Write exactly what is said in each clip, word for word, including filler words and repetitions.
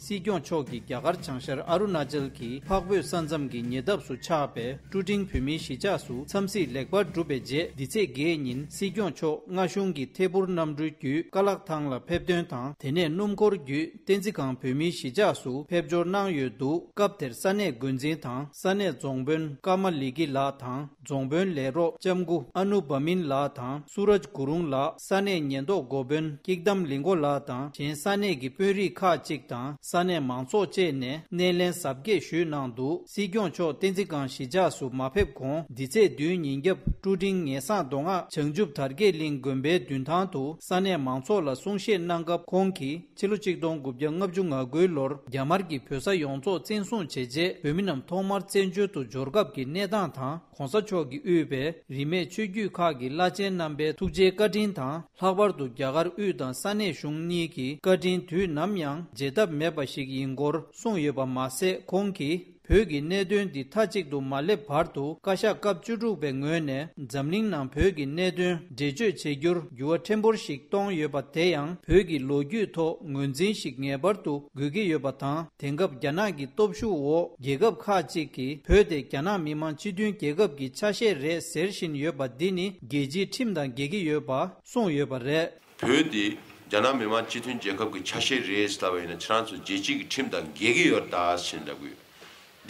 སྲིད་སྐྱོང་མཆོག་གིས་རྒྱ་གར་བྱང་ཤར་ཨ་རུ་ན་ཅལ་གྱི་འཕགས་བོད་ས་མཚམས་ཀྱི་ཉེ་འདབས་སུ་ཆགས་པའི་ཀྲུ་ཀྲིང་བོད་མིའི་གཞིས་ཆགས་སུ་འཚམས་གཟིགས་ལེགས་པར་གྲུབ་པའི་རྗེས། འདི་ཚེས་བརྒྱད་ཉིན་སྲིད་སྐྱོང་མཆོག་སྔ་གཞུང་གི་ཐད་འཕུར་གནམ་གྲུའི་བརྒྱུད་ཀ་ལག་ཐང་ལ་ཕེབས་ཐོན་དང་། དེ་ནས་སྣུམ་འཁོར་བརྒྱུད་བསྟན་འཛིན་སྒང་བོད་མིའི་གཞིས་ཆགས་སུ་ཕེབས་འབྱོར་གནང་ཡོད་འདུག་སྐབས་དེར་ས་གནས་འགོ་འཛིན་དང་ས་གནས་རྫོང་དཔོན། ཀརྨ་ལི་ཀི་ལགས་དང་། རྫོང་དཔོན་ལས་རོགས་ལྕམ་སྐུ་ཨ་ནུ་བྷ་མིན་ལགས་དང་། སུ་རཱཇ་གུ་རུང་ལགས། ས་གནས་ཉེན་རྟོག་འགོ་དཔོན་ཀིག་དམ་ལི་མགོ་ལགས་དང་། གཞན་ས་གནས་ཀྱི་དཔོན་རིགས་ཁག་ཅིག་དང་ས་གནས་མང་ཚོགས་བཅས་ནས་སྣེ་ལེན་གཟབ་རྒྱས་ཞུས་གནང་འདུག་སྲིད་སྐྱོང་མཆོག་བསྟན་འཛིན་སྒང་གཞིས་ཆགས་སུ་མ་ཕེབས་གོང་། འདི་ཚེས་བདུན་ཉིན་རྒྱབ་ཀྲུ་ཀྲིང་ངེས་གསང་མདོ་སྔགས་བྱང་ཆུབ་དར་རྒྱས་གླིང་དགོན་པའི་མདུན་ཐང་དུ་ས་གནས་མང་ཚོགས་ལ་གསུང་བཤད་གནང་སྐབས། ཁོང་གིས་ཕྱི་ལོ་གཅིག་སྟོང་དགུ་བརྒྱ་ལྔ་བཅུ་ང་དགུའི་ལོར་རྒྱ་དམར་གྱིས་བོད་ས་ཡོངས་རྫོགས་བཙན་བཟུང་བྱས་རྗེས། བོད་མི་རྣམས་ཐོག་མར་བཙན་བྱོལ་དུ་འབྱོར་སྐབས་ཀྱི་གནས་སྟངས་དང་། གོང་ས་མཆོག་གིས་དབུས་པའི་རིས་མེད་ཆོས་བརྒྱུད་ཁག་གི་བླ་ཆེན་རྣམ་པའི་ཐུགས་རྗེའི་བཀའ་དྲིན་དང་། ལྷག་པར་དུ་རྒྱ་གར་དབུས་དང་ས་གནས་གཞུང་གཉིས་ཀྱི་བཀའ་དྲིན་དུས་ནམ་ཡང་བརྗེད་ཐབས་མེད་པ་ཞིག་ཡིན་སྐོར་གསུངས་ཡོད་པ་མ་ཟད། ཁོང་གིས་བོད་ཀྱི་གནད་དོན་འདི་མཐའ་གཅིག་ཏུ་མ་སླེབས་བར་དུ། བཀའ་ཤག་སྐབས་བཅུ་དྲུག་པའི་ངོས་ནས་འཛམ་གླིང་ནང་བོད་ཀྱི་གནད་དོན་འགྲེལ་བརྗོད་བྱེད་རྒྱུར་འགྱུར་བ་ཕྲན་བུ་ཞིག་གཏོང་ཡོད་པ། དེ་ཡང་བོད་ཀྱི་ལོ་རྒྱུས་ཐོག་ངོས་འཛིན་ཞིག་ངེས་པར་དུ་དགོས་ཀྱི་ཡོད་པ་དང་། དེང་སྐབས་རྒྱ་ནག་གི་སྟོབས་ཤུགས་འོག་རྒྱལ་ཁབ་ཁག་ཅིག་གིས་བོད་དེ་རྒྱ་ནག་མི་དམངས་སྤྱི་མཐུན་རྒྱལ་ཁབ་ཀྱི་ཆ་ཤས་རེད་ཟེར་བཞིན་ཡོད་པ་འདི་ནི་རྒྱལ་སྤྱིའི་ཁྲིམས་དང་འགལ་གྱི་ཡོད་པ་གསུངས་ཡོད་པ་རེད། བོད་དེ་རྒྱ་ནག་མི་དམངས་སྤྱི་མཐུན་རྒྱལ་ཁབ་ཀྱི་ཆ་ཤས་རེད་ཟེར་ལབ་པ་ཡིན་ན། ཁྱེད་རང་ཚོ་རྒྱལ་སྤྱི་གི་ཁྲིམས་དང་འགལ་གྱི་ཡོད་ད་ཟེར་ལབ་གི་ཡོད།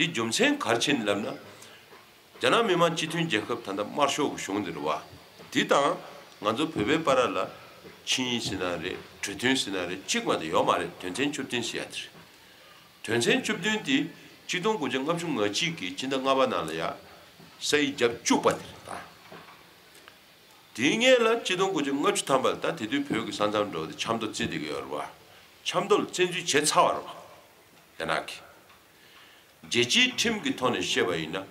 འདི་རྒྱུ་མཚན་ག་རེ་བྱས་ནས་ལབ་ན། རྒྱ་ནག་མི་དམངས་སྤྱི་མཐུན་རྒྱལ་ཁབ་ད་ལྟ་དམར་ཤོག་གི་གཞུང་འདི་རེད་བ། འདི་དང་ང་ཚོ་བོད་པའི་བར་ལ་ཆིངས་ཡིག་ཟེར་ན་རེད། གྲོས་མཐུན་ཟེར་ན་རེད། གཅིག་མ་གཏོགས་ཡོད་མ་རེད། དོན་ཚན་བཅུ་བདུན་ཟེར་ཡ་དེ་རེད། དོན་ཚན་བཅུ་བདུན་དེ་གཅིག་སྟོང་དགུ་བརྒྱ་ལྔ་བཅུ་ང་གཅིག་གི་ཕྱི་ཟླ་ལྔ་པ་ནང་ལ་ཡ་ས་ཡིག་བརྒྱབ་བཅུག་པ་དེ་རེད་ད། དེའི་སྔོན་ལ་གཅིག་སྟོང་དགུ་བརྒྱ་ལྔ་བཅུ་ཐམ་པ་ལ་ད་དེ་དུས་བོད་ཀྱི་ས་མཚམས་འགྲོ་དེ་ཆབ་མདོ་བརྩི་བསྡད་ཀྱི་ཡོད་རེད་བ། ཆབ་མདོ་ལ་བཙན་འཛུལ་བྱས་ཚར་བ་རེད་བ། རྒྱ་ནག་གིས། རྒྱལ་སྤྱིའི་ཁྲིམས་ཀྱི་ཐོག་ནས་བཤད་པ་ཡིན་ན།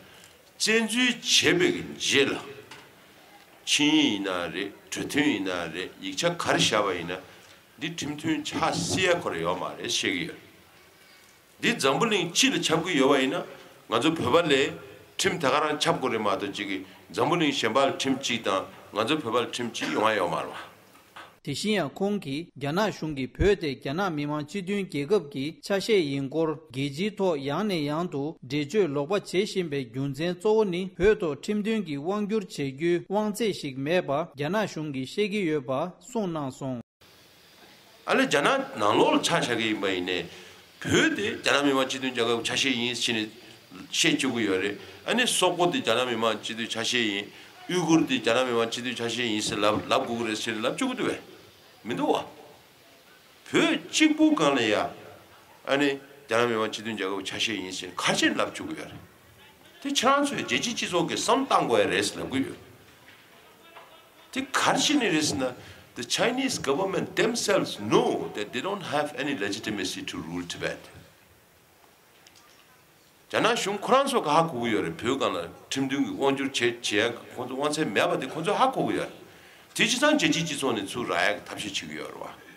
བཙན་འཛུལ་བྱས་པའི་གི་རྗེས་ལ། ཆིངས་ཡིག་ཡིན་ན་རེད། གྲོས་མཐུན་ཡིན་ན་རེད། ཡིག་ཆ་ག་རེ་བཞག་པ་ཡིན་ན། འདི་ཁྲིམས་མཐུན་ཆགས་སྲིད་ཡ་ཁོ་ར་ཡོད་མ་རེད་བཤད་ཀྱི་ཡོད། འདི་འཛམ་བུ་གླིང་སྤྱི་ལ་ཁྱབ་ཀྱི་ཡོད་པ་ཡིན་ན། ང་ཚོ་བོད་པ་ལ་ཁྲིམས་དེ་ག་རང་ཁྱབ་དགོས་རེད་མ་གཏོགས། གཅིག་གིས་འཛམ་བུ་གླིང་གཞན་པ་ལ་ཁྲིམས་གཅིག་དང་ང་ཚོ་བོད་པ་ལ་ཁྲིམས་གཅིག་ཡོང་ཡ་ཡོད་མ་རེད་བ། དེ་བཞིན་ཡང་ཁོང་གིས་རྒྱ་ནག་གཞུང་གིས་བོད་དེ་རྒྱ་ནག་མི་དམངས་སྤྱི་མཐུན་རྒྱལ་ཁབ་ཀྱི་ཆ་ཤས་ཡིན་སྐོར། རྒྱལ་སྤྱིའི་ཐོག་ཡང་ནས་ཡང་དུ་འགྲེལ་བརྗོད་ལོག་པ་བྱེད་བཞིན་པའི་རྒྱུ་མཚན་གཙོ་བོ་ནི། བོད་ཐོག་ཁྲིམས་མཐུན་གྱི་དབང་བསྒྱུར་བྱེད་རྒྱུའི་དབང་ཚད་ཞིག་མེད་པ་རྒྱ་ནག་གཞུང་གིས་བཤད་ཀྱི་ཡོད་པ་གསུངས་གནང་སོང་། ཨ་ལས་རྒྱ་ནག་ནང་ལོགས་ལ་ཆ་བཞག་གི་ཡིན་པ་ཡིན་ནའི། བོད་དེ་རྒྱ་ནག་མི་དམངས་སྤྱི་མཐུན་རྒྱལ་ཁབ་ཆ་ཤས་ཡིན་ཕྱིན་ནས་བཤད་བཅུག་གི་ཡོད་རེད། ཨ་ནི་སོག་པོ་དེ་རྒྱ་ནག་མི་དམངས་སྤྱི་མཐུན་ཆ་ཤས་ཡིན། ཨུ་གུར་དེ་རྒྱ་ནག་མི་དམངས་སྤྱི་མཐུན་ཆ་ཤས་ཡིན་ཟེར་ལབ་ལབ་དགོས་ཀྱི་རེད་ཟེར་ལབ་བཅུག་གི་འདུག་བས། མི་འདུག་བ། བོད་གཅིག་པུ་སྒང་ལ་ཡ། ཨ་ནི་རྒྱ་ནག་མི་དམངས་སྤྱི་མཐུན་རྒྱལ་ཁབ་ཆ་ཤས་ཡིན་ཟེར་ག་རེ་བྱས་ནས་ལབ་བཅུག་གི་ཡོད་རེད། དེ་ཁྱེད་རང་ཚོས་རྒྱལ་སྤྱིའི་སྤྱི་ཚོགས་ཀྱིས་བསམ་བཏང་དགོས་ཡ་རེད་ཟེར་ལབ་གི་ཡོད། དེ་ག་རེ་བྱས་ནས་རེད་ཟེར་ན། The Chinese government themselves know that they don't have any legitimacy to rule Tibet. རྒྱ་ནག་གཞུང་ཁོ་རང་ཚོ་ག་ཧ་གོ་གི་ཡོད་རེད། བོད་སྒང་ལ་ཁྲིམས་མཐུན་གྱི་དབང་སྒྱུར་བྱེད་བྱེད་ཡ་ཁོང་ཚོ་དབང་ཚད་མེད་པ་དེ་ཁོང་ཚོས་ཧ་གོ་གི་ཡོད་རེད། དེ་བྱས་ཙང་རྒྱལ་སྤྱིའི་སྤྱི་ཚོགས་ནས་ཚུར་རག་ཡ་གི་ཐབས་ཤེས་བྱེད་ཀྱི་ཡོད་རེད་བ།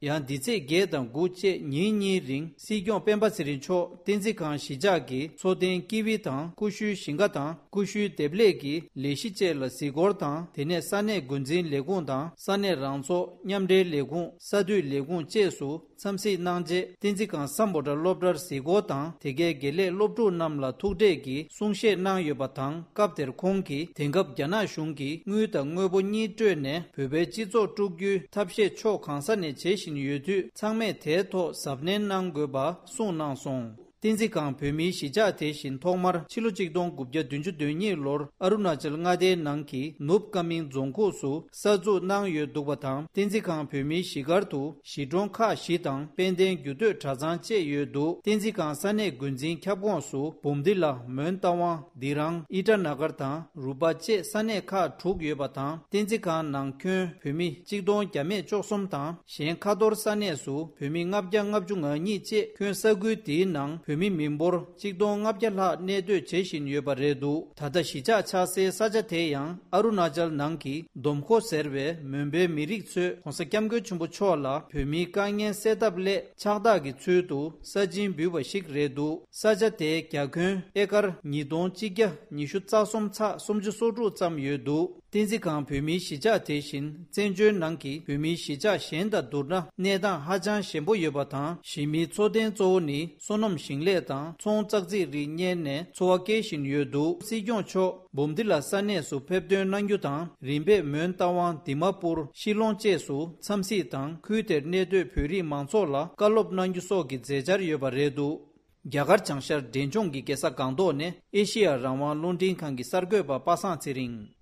ཡང་འདི་ཚེས་བརྒྱད་དང་དགུ་བཅས་ཉིན་གཉིས་རིང་སྲིད་སྐྱོང་སྤེན་པ་ཚེ་རིང་མཆོག་བསྟན་འཛིན་ཁང་གཞིས་ཆགས་ཀྱི་མཚོ་ལྡན་ཀི་ཝི་དང་ཀུ་ཤུའི་ཞིང་ཁ་དང་ཀུ་ཤུའི་འདེབས་ལས་ཀྱི་ལས་གཞི་བཅས་ལ་གཟིགས་སྐོར་དང་། དེ་ནས་ས་གནས་འགོ་འཛིན་ལས་ཁུངས་དང་ས་གནས་རང་ཚོགས་མཉམ་འབྲེལ་ལས་ཁུངས། ས་འཐུས་ལས་ཁུངས་བཅས་སུ་འཚམས་གཟིགས་གནང་རྗེས། བསྟན་འཛིན་ཁང་སམ་བྷོ་ཊ་སློབ་གྲྭར་གཟིགས་སྐོར་དང་། དེ་གའི་དགེ་ལས་སློབ་ཕྲུག་རྣམས་ལ་ཐུག་འཕྲད་ཀྱིས་གསུང་བཤད་གནང་ཡོད་པ་དང་། སྐབས་དེར་ཁོང་གིས་དེང་སྐབས་རྒྱ་ནག་གཞུང་གིས་དངུལ་དང་དངོས་པོ་གཉིས་སྤྲོད་ནས་བོད་པའི་སྤྱི་ཚོགས་དཀྲུག་རྒྱུའི་ཐབས་ཤེས་ཕྱོགས་གང་ས་ནས་བྱེད་བཞིན་ཡོད་དུས། ཚང་མས་དེའི་ཐོག་གཟབ་ནན་གནང་དགོས་པ་གསུངས་གནང་སོང་། བསྟན་འཛིན་ཁང་བོད་མིའི་གཞིས་ཆགས་དེ་བཞིན་ཐོག་མར་ཕྱི་ལོ་གཅིག་སྟོང་དགུ་བརྒྱ་བདུན་ཅུ་དོན་གཉིས་ལོར་ཨ་རུ་ན་ཅལ་མངའ་སྡེའི་ནང་གི་ནུབ་ཀ་མིང་རྫོང་ཁོངས་སུ་གསར་འཛུགས་གནང་ཡོད་འདུག་པ་དང་། བསྟན་འཛིན་ཁང་བོད་མིའི་གཞིས་སྒར་དུ་གཞིས་གྲོང་ཁག་བཞི་དང་དཔལ་ལྡན་རྒྱུད་སྟོད་གྲྭ་ཚང་བཅས་ཡོད་འདུག་བསྟན་འཛིན་ཁང་ས་གནས་འགོ་འཛིན་ཁྱབ་ཁོངས་སུ་འབུམ་སྡེ་ལ་མོན་རྟ་དབང་། སྡི་རང་། ཨི་ཏྲ་ན་གར་དང་རུ་པ་བཅས་ས་གནས་ཁག་དྲུག་ཡོད་པ་དང་། བསྟན་འཛིན་ཁང་ནང་ཁྱོན་བོད་མི་གཅིག་སྟོང་བརྒྱ་མེད་བཅུ་གསུམ་དང་། གཞན་ཁ་ཐོར་ས་གནས་སུ་བོད་མི་ལྔ་བརྒྱ་ལྔ་བཅུ་ང་གཉིས་བཅས་ཁྱོན་ས་ཁུལ་དེའི་ནང་བོད་མི་མི་འབོར་གཅིག་སྟོང་ལྔ་བརྒྱ་ལྷག་གནས་སྡོད་བྱེད་བཞིན་ཡོད་པ་རེད་འདུག་ད་ལྟ་གཞིས་ཆགས་ཆགས་སའི་ས་ཆ་དེ་ཡང་ཨ་རུ་ན་ཅལ་ནང་གི་དོམ་ཁོ་ཟེར་བའི་མོན་པའི་མི་རིགས་ཚོས་གོང་ས་སྐྱབས་མགོན་ཆེན་པོ་མཆོག་ལ་བོད་མིའི་དཀའ་ངལ་སེལ་ཐབས་སླད་ཕྱག་རྟགས་ཀྱི་ཚུལ་དུ་ས་སྦྱིན་འབུལ་བ་ཞིག་རེད་འདུག་ས་ཆ་དེའི་རྒྱ་ཁྱོན་ཨེ་ཀར་ཉིས་སྟོང་གཅིག་བརྒྱ་ཉི་ཤུ་རྩ་གསུམ་ཚེག་སུམ་ཅུ་སོ་དྲུག་ཙམ་ཡོད་འདུག་བསྟན་འཛིན་ཁང་བོད་མིའི་གཞིས་ཆགས་དེ་བཞིན་བཙན་བྱོལ་ནང་གི་བོད་མིའི་གཞིས་ཆགས་གཞན་དང་བསྡུར་ན་གནས་སྟངས་ཧ་ཅང་ཞན་པོ་ཡོད་པ་དང་། གཞིས་མིའི་འཚོ་རྟེན་གཙོ་བོ་ནི་སོ་ནམ་ཞིང་ལས་དང་ཚོང་ཙག་ཙིག་རིགས་གཉེར་ནས་འཚོ་བ་སྐྱེལ་བཞིན་ཡོད་འདུག་སྲིད་སྐྱོང་མཆོག་འབུམ་སྡེ་ལ་ས་གནས་སུ་ཕེབས་ཐོན་གནང་རྒྱུ་དང་། རིམ་པས་མོན་རྟ་དབང་། འདི་མ་པུར། ཤི་ལོང་བཅས་སུ་འཚམས་གཟིགས་དང་། ཁུལ་དེར་གནས་སྡོད་བོད་རིགས་མང་ཚོགས་ལ་བཀའ་སློབ་གནང་རྒྱུ་སོགས་ཀྱི་མཛད་འཆར་ཡོད་པ་རེད་འདུག་རྒྱ་གར་བྱང་ཤར་འབྲས་ལྗོངས་ཀྱི་རྒྱལ་ས་སྒང་ཏོག་ནས་ཨེ་ཤེ་ཡ་རང་དབང་རླུང་འཕྲིན་ཁང་གི་གསར་འགོད་པ་པ་སངས་ཚེ་རིང་།